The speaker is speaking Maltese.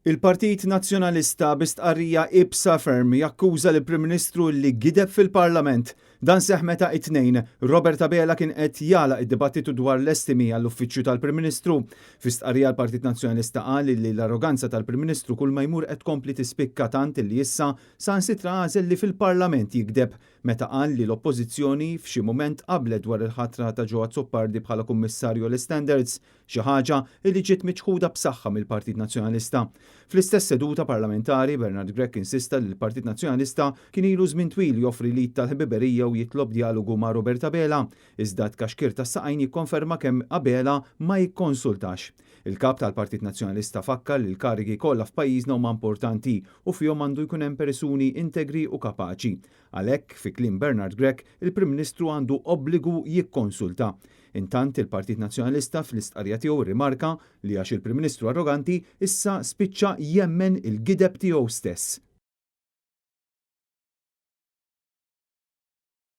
Il-Partit Nazzjonalista bi stqarrija iebsa ferm jakkuża lill-Prim Ministru li gideb fil-Parlament. Dan seħħ meta it-Tnejn, Robert Abela kien qed jagħlaq id-dibattitu dwar l-estimi għall-Uffiċċju tal-Prim Ministru. Fi stqarrija l-Partit Nazzjonalista qal li l-arroganza tal-Prim Ministru kull ma jmur qed tkompli tispikka tant li issa saħansitra għażel li fil-Parlament jigdeb meta qal li l-Oppożizzjoni f'xi mument qablet dwar il-ħatra ta' Joe Azzopardi bħala Kummissarju għall-Istandards, xi ħaġa li ġiet miċħuda b'saħħa mill-Partit Nazzjonalista. Fl-istess seduta parlamentari, Bernard Grech insista li l-Partit Nazzjonalista kien ilu żmien twil joffri l-id tal-ħbiberija u jitlob djalogu ma' Robert Abela, iżda t-tkaxkir tas-saqajn jikkonferma kemm Abela ma jikkonsultax. Il-Kap tal-Partit Nazzjonalista fakkar li l-karigi kollha f'pajjiżna huma importanti u fihom għandu jkun hemm persuni integri u kapaċi. Għalhekk, fi kliem Bernard Grech, il-Prim Ministru għandu obbligu jikkonsulta. Intant, il-Partit Nazzjonalista fl-istqarrija tiegħu rrimarka li għax il-Prim Ministru arroganti, issa spiċċa jemmen il-gideb tiegħu stess.